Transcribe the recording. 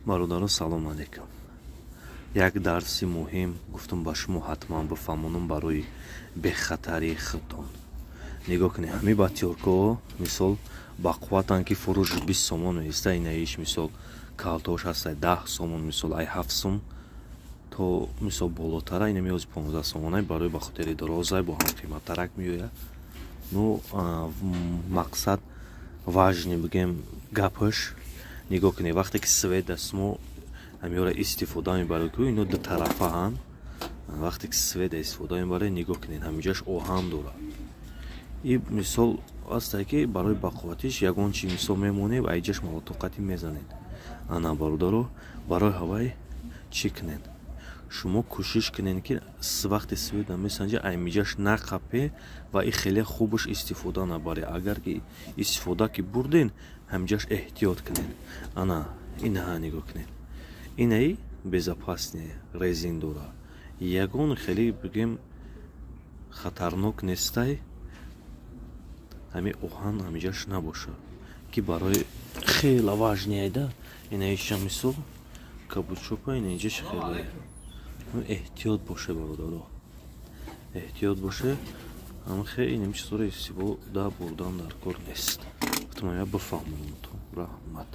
Бародаро, салом алейкум. Як дарси муҳим гуфтум, ба шумо ҳатман бифаҳмонам барои бехатарии худтон. Нигоҳ кунед, ҳамин батёркаҳо, мисол, бақувватанд, ки фурӯш 20 сомон меиста. Инаиш, мисол, калтош ҳаста 10 сомон, мисол, ай 7 сум то, мисол, болотара. Ина меози 15 сомонай, барои ба хотири дорозай бо ҳам қиматтарак меояд. Ну, мақсад, важный, бигем, гапаш, нигоҳ кунед, вақте ки свет дастмо ҳамиёра истифода мебаред, ку ино дутарафаанд. Вақте ки света истифода мебаред, нигоҳ кунед, ҳамиҷаш оҳан дорад. И, мисол, ҳастае, ки барои бақувватиш ягон чи, мисол, мемонед, айҷаш малотоқатӣ мезанед. Ана, бародаро, барои ҳавай чӣ кунед? Шумо кӯшиш кунед, ки вақте света месанҷа, аймиҷаш нақапе ва и хеле хубаш истифода набаред. Агар ки истифода ки бурден, ҳамиҷаш эҳтиёт кунед. Ана инаҳа нигоҳ кунед, инаи безопасный резин дора, ягон хеле, бигем, хатарнок нестай. Ҳами оҳан ҳамиҷаш набошад, ки барои хела важный айда. Инаиша, мисол, кабучопа, инаиҷаш хеле эҳтиёт боше, бародаро, эҳтиёт боше. Ҳамхе инам чизҳоро истифода бурдан дар кор нест. Гуфтам, я бифаҳмонам. Раҳмат.